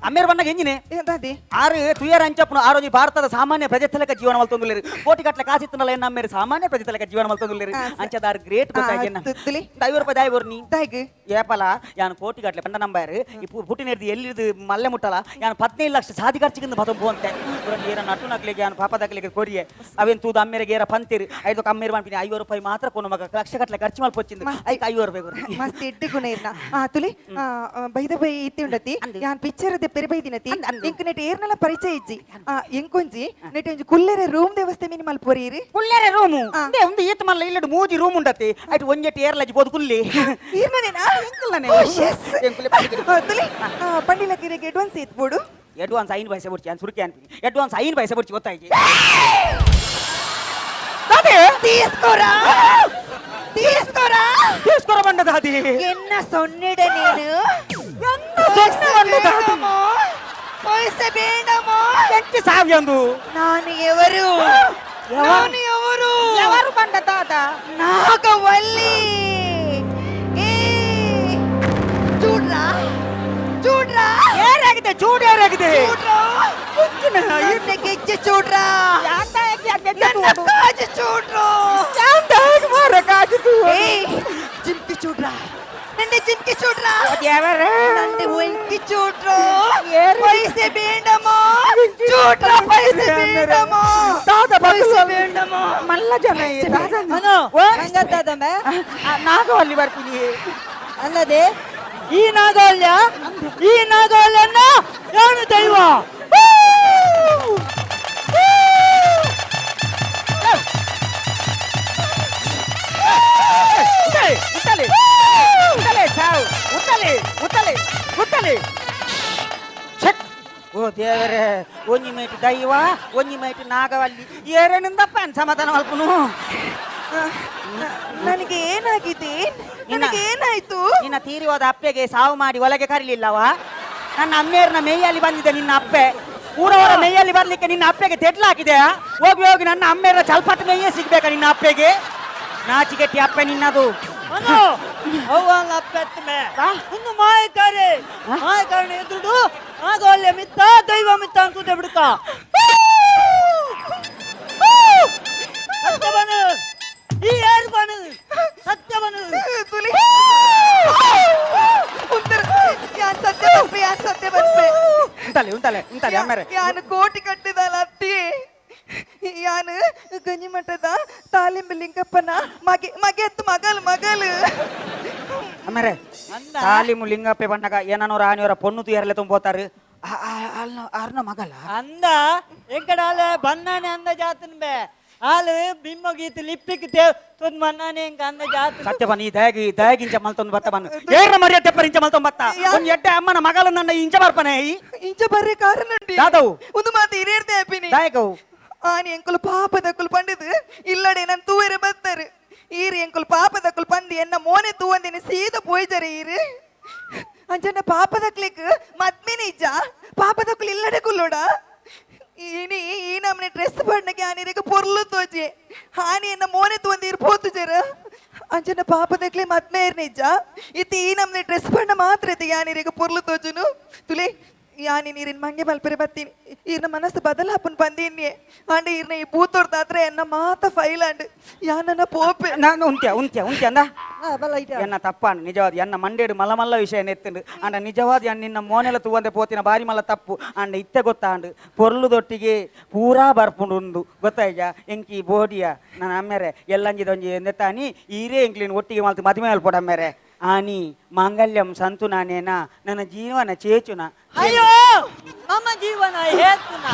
ಅಮ್ಮೇರು ಬಣ್ಣಗೆ ಎಂಜಿನೆ. ದಾದಿ. ಆರು ತುಯರ್ ಅಂಚಪ್ಪನು ಆರೋಜಿ ಭಾರತದ ಸಾಮಾನ್ಯ ಪ್ರಜೆ ತಲಕ ಜೀವನ ಮಲ್ತೊಂದುಲ್ಲೇರು ಕೋಟಿ ಗಟ್ಟಲೆ ಕಾಸಿತ್ತನಲ್ಲ ಎನ್ನ ಅಮ್ಮೇರು ಸಾಮಾನ್ಯ ಪ್ರಜೆ ತಲಕ ಜೀವನ ಮಲ್ತೊಂದುಲ್ಲೇರು ಅಂಚದಾರು ಗ್ರೇಟ್ ಗೊತ್ತಾಗಿ ಎನ್ನ. ತುತ್ತುಲಿ. 50 ರೂಪಾಯಿ ದಾಯ್ ನೀ. ದಾಯ್ಗ್. ಏಪಲ ಯಾನು ಕೋಟಿ ಗಟ್ಟಲೆ ಪಂಡ ನಂಬಾರು ಈ ಪುಟ್ಟಿನೇರ್ದು ಎಲ್ಲಿದು ಮಲ್ಲೆ ಮುಟ್ಟಲ ಯಾನು 15 ಲಕ್ಷ ಸಾದಿ ಖರ್ಚಿಗಿಂದ ಬತಂಬು ಅಂತೆ ಏರ ನಟ್ಟು ನಕ್ಲಿಗೆ ಯಾನು ಪಾಪದಾಕ್ಲಿಗೆ ಕೊರಿಯೆ ಅವೇನು ತೂದು ಅಮ್ಮೇರಿಗೆ ಏರ ಪಂತೀರು ಐದು ಅಮ್ಮೇರು ಪಂಪಿನಿ 50 ರೂಪಾಯಿ ಮಾತ್ರ ಕೊನು ಮಗ ಲಕ್ಷ ಗಟ್ಟಲೆ ಖರ್ಚು ಮಲ್ಪೊಚ್ಚಿಂದು ಐಕ್ 50 ರೂಪಾಯಿ ಕೊರು. ಮಸ್ತ್ ಎಡ್ಡೆ ಗುಣ ಇರ್ನ ಆ ತುಲಿ ಬೈದ ಬೈ ಇತ್ತಿ ಉಂಡತಿ ಯಾನ್ ಪಿಕ್ಚರ್ ದೆ ಪೆರಿ ಬೈದಿನತಿ. ಅಂದ್ ಅಂದ್. ಇಂಕ್ ನೆಟ್ ಏರ್ನಲ ಪರಿಚಯ ಇಜ್ಜಿ ಇಂಕೊಂಜಿ ನೆಟ್ ಒಂಜಿ ಕುಲ್ಲೆರೆ ರೂಮ್ ದೇವಸ್ಥೆ ಮಿನಿ ಮಲ್ಪೊರೀರಿ. ಕುಲ್ಲೆರೆ ರೂಮು ಇಂದೆ ಒಂದು ಈತ ಮಲ್ಲ ಇಲ್ಲಡು ಮೂಜಿ ರೂಮ್ ಉಂಡತಿ ಐಟ್ ಒಂಜೆಟ್ ಏರ್ಲಜಿ ಬೋದು ಕುಲ್ಲಿ. ಈರ್ನನೇನಾ? ಎಂಕಲ್ನನೇ. ಓ, yes. ಎಂಕುಲೆ ಪಂಡಿಗೆ. ತುಲಿ ಪಂಡಿಲಕಿರಿಗೆ ಅಡ್ವಾನ್ಸ್ ಎತ್ಬೋಡು. ಅಡ್ವಾನ್ಸ್ 5 ಪೈಸೆ ಬಿಡ್ಚಿ ನಾನು ಸುರುಕಿ ಅನ್ಪಿನಿ ಅಡ್ವಾನ್ಸ್ 5 ಪೈಸೆ ಬಿಡ್ಚಿ ಗೊತ್ತಾಯ್ತು. తీసుకోరా తీసుకోరా. తీసుకోరా ಬಂಡ ದಾದಿ. ಎನ್ನ ಸೊನ್ನೆಡೆ ನೀನು. ಎನ್ನ ಸೊನ್ನೆ ಬಂಡ ದಾದಿ. ಪೈಸೆ ಬೇಡಮೋ. ಎಂಚಿ ಸಾವಿಯಂದು. ನಾನು ಎವರು, ನಾನು ಎವರು? ಎವರು ಬಂಡ ದಾದ? ನಾಗವಲ್ಲಿ. ಏ చూಡ್ರಾ చూಡ್ರಾ. ಏರಾಗಿದೆ ಚೂಡು ಏರಾಗಿದೆ. చూಡ್ರಾ ನನ್ನ ಗೆಜ್ಜೆ చూಡ್ರಾ. ನನ್ನ ಕಾಜು చూಡ್ರು. ಏಯ್ ಜಿಮ್ಕಿ చూಡ್ರಾ ನನ್ನ ಜಿಮ್ಕಿ చూಡ್ರಾ ನನ್ನ ಒಂಕಿ చూಡ್ರು. ಪೈಸೆ ಬೇಡಮೋ చూಡ್ರಾ ಪೈಸೆ ಬೇಡಮೋ. ದಾದ ಪೈಸೆ ಬೇಡಮೋ. ಮಲ್ಲ ಜನ ಈ ದಾದ. ಮನು ಹಂಗತ್ತಾದಮ್ಮ. ನಾಗವಲ್ಲಿ ಬರ್ತೀನಿ. ಅಲ್ಲದೆ ಈ ನಾಗವಲ್ಯ ಈ ನಾಗವಲ್ಯನ್ನ ಯಾನು ದೈವ. ಉತ್ತಲೆ ಉತ್ತಲೆ ಉತ್ತಲೆ ಸಾವು ಉತ್ತಲೆ ಉತ್ತಲೆ ಉತ್ತಲೆ ಛಟ್ ಓ ದೇವರೇ ಒಂಜಿ ಮೇಟ್ ದೈವ ಒಂಜಿ ಮೇಟ್ ನಾಗವಲ್ಲಿ ಏರೇನಿಂದಪ್ಪ ಸಮಾಧಾನ ಮಲ್ಪುನು. ನನಗೆ ಏನಾಗಿದೆ? ನನಗೆ ಏನಾಯ್ತು? ನಿನ್ನ ತೀರಿ ಹೋದ ಅಪ್ಪೆಗೆ ಸಾವು ಮಾಡಿ ಒಳಗೆ ಕರೀಲಿಲ್ಲವಾ? ನನ್ನ ಅಮ್ಮೇರ್ನ ಮೇಯಲ್ಲಿ ಬಂದಿದೆ ನಿನ್ನ ಅಪ್ಪೆ. ಊರವರ ಮೇಯಲ್ಲಿ ಬರ್ಲಿಕ್ಕೆ ನಿನ್ನ ಅಪ್ಪೆಗೆ ತೆಡ್ಲಾಕಿದೆಯಾ? ಹೋಗಿ ಹೋಗಿ ನನ್ನ ಅಮ್ಮೇರ ಚಲ್ಪಟ್ ಮೇಯೇ ಸಿಗ್ಬೇಕಾ ನಿನ್ನ ಅಪ್ಪೆಗೆ? ನಾಚಿಕೆಟ್ಟಿ ಅಪ್ಪೆ ನಿನ್ನದು. ಮನು ಅವ್ವಲ್ಲ ಅಪ್ಪೆತ್ತಮೆ ಇನ್ನು ಮಾಯಕಾರಿ ಮಾಯಕಾರಣ ಎದುರುಡು ನಾಗವಲ್ಯ ಮಿತ್ತ ದೈವ ಮಿತ್ತ ಅಂಕುತೆ ಬಿಡುತ್ತ ಸತ್ಯವನು ಈ ಯಾರು ಬನು ಸತ್ಯವನು. ತುಲಿ ಉತ್ತರ ಯಾನ್ ಸತ್ಯ ಬರ್ಪೆ ಯಾನ್ ಸತ್ಯ ಬರ್ಪೆ. ಉಂತಲೆ ಉಂತಲೆ ಉಂತಲೆ ಅಮ್ಮೆರೆ. ಯಾನು ಕೋಟಿ ಕಟ್ಟಿದಲ್ಲ ಅತ್ತಿ. ಯಾನು ಗಂಜಿ ಮಠದ ತಾಲಿಂಬಿ ಲಿಂಗಪ್ಪನ ಮಗೆ, ಮಗೆ ಎತ್ತು, ಮಗಲು ಮಗಲು. ಅಮ್ಮೆರೆ. ಅಂದ. ತಾಲಿಮು ಲಿಂಗಪ್ಪೆ ಬಣ್ಣಗ ಏನನೋರ ಆನಿಯವರ ಪೊಣ್ಣು ತುಯರ್ಲೆ ತುಂಬೋತಾರು. ಅರ್ನ ಮಗಲ. ಅಂದ ಎಂಕಡಾಲ ಬನ್ನಾನೆ ಅಂದ ಜಾತನ್ ಬೇ ಆಲು ಬಿಮ್ಮ ಗೀತ ಲಿಪ್ಪಿಕ್ ದೇವ್ ತೊಂದ್ ಮನ್ನಾನೆ ಎಂಕ ಅಂದ ಜಾತನ್. ಸತ್ಯ ಬನ್ನಿ, ಈ ದಯಗಿ ದಯಗಿಂಚ ಮಲ್ತೊಂದು ಬತ್ತ ಬನ್ನು ಏರ್ನ ಮರ್ಯಾದೆ ಪರಿಂಚ ಮಲ್ತೊಂದು ಬತ್ತ. ಒಂದ್ ಎಡ್ಡೆ ಅಮ್ಮನ ಮಗಲ ನನ್ನ ಇಂಚ ಬರ್ಪನೆ ಈ. ಇಂಚ ಬರ್ರೆ ಕಾರಣ ಉಂಟು. ದಾದವು? ಒಂದು ಮಾತು ಹಿರಿಯರ್ದೆ ಅಪ್ಪಿನಿ. ದಾಯಕವು? ಆನಿ ಎಂಕುಲು ಪಾಪದಕ್ಕುಲು ಪಂಡಿದು ಇಲ್ಲಡೆ ನನ್ ತೂವೆರೆ ಬರ್ತಾರೆ. ಈರು ಎಂಕುಲು ಪಾಪದಕ್ಕುಲು ಪಂದು ಎನ್ನ ಮೋನೆ ತೂವಂದಿನಿ ಸೀದ ಪೋಯ್ಜರೆ ಈರು. ಅಂಚನ ಪಾಪದಕ್ಲಿಕ್ ಮದ್ಮಿನ ಇಜ್ಜ? ಪಾಪದಕ್ಕುಲು ಇಲ್ಲಡೆ ಕುಲ್ಲೋಡ. ಇನಿ ಈ ನಮ್ಮನೆ ಡ್ರೆಸ್ ಬಣ್ಣಕ್ಕೆ ಆನಿರಿಗೆ ಪೊರ್ಲು ತೋಜಿ ಹಾನಿ ಎನ್ನ ಮೋನೆ ತೂವಂದಿ ಇರು ಪೋತುಜರ. ಅಂಚನ ಪಾಪದಕ್ಲಿ ಮದ್ಮೆ ಇರ್ನ ಇಜ್ಜ? ಇತ್ತೆ ಈ ನಮ್ಮನೆ ಡ್ರೆಸ್ ಬಣ್ಣ ಮಾತ್ರ ಇತ್ತೆ ಯಾನಿರಿಗೆ ಪೊರ್ಲು ತೋಜುನು. ತುಲೆ, ಯಾನಿ ನೀರಿನ ಮಂಗೆ ಮಲ್ಪರೆ ಬತ್ತೀನಿ. ಈರ್ನ ಮನಸ್ಸು ಬದಲಾಪನ್ ಬಂದೀನಿ. ಆಂಡ ಈರ್ನ ಈ ಬೂತೋರ್ದಾದ್ರೆ ಎನ್ನ ಮಾತ ಫೈಲ್ ಆಂಡ್ ಯಾನನ್ನ ಪೋಪೆ. ನಾನು ಉಂತ್ಯ ಉಂತ್ಯ ಉಂತ್ಯ ಅಂದ. ಬಲ್ಲ ಇಟ. ಎನ್ನ ತಪ್ಪಾನು ನಿಜವಾದ ಎನ್ನ ಮಂಡೇಡು ಮಲ್ಲ ಮಲ್ಲ ವಿಷಯ ನೆತ್ತಂಡು. ಅಂಡ ನಿಜವಾದ ಎನ್ನ ನಿನ್ನ ಮೋನೆಲ ತೂವಂದೆ ಪೋತಿನ ಬಾರಿ ಮಲ್ಲ ತಪ್ಪು. ಅಂಡ ಇತ್ತೆ ಗೊತ್ತಾಂಡು ಪೊರ್ಲುದೊಟ್ಟಿಗೆ ಪೂರಾ ಬರ್ಪುಂಡು ಉಂದು ಗೊತ್ತಾಯ್ಜ ಎಂಕಿ ಬೋಡಿಯ ನನ್ನ ಅಮ್ಮೆರೆ ಎಲ್ಲಂಜಿದೊಂಜಿ ಎಂದೆತ್ತಾನಿ ಈರೇ ಎಂಕ್ಲಿನ ಒಟ್ಟಿಗೆ ಮಲ್ತು ಮದುವೆ ಮಲ್ಪೊಡು ಅಮ್ಮೆರೆ. ಆನಿ ಮಾಂಗಲ್ಯಂ ಸಂತು ನಾನೇನ ನನ್ನ ಜೀವನ ಚೇಚುನ. ಅಯ್ಯೋ, ಮಮ ಜೀವನ ಹೇತುನ.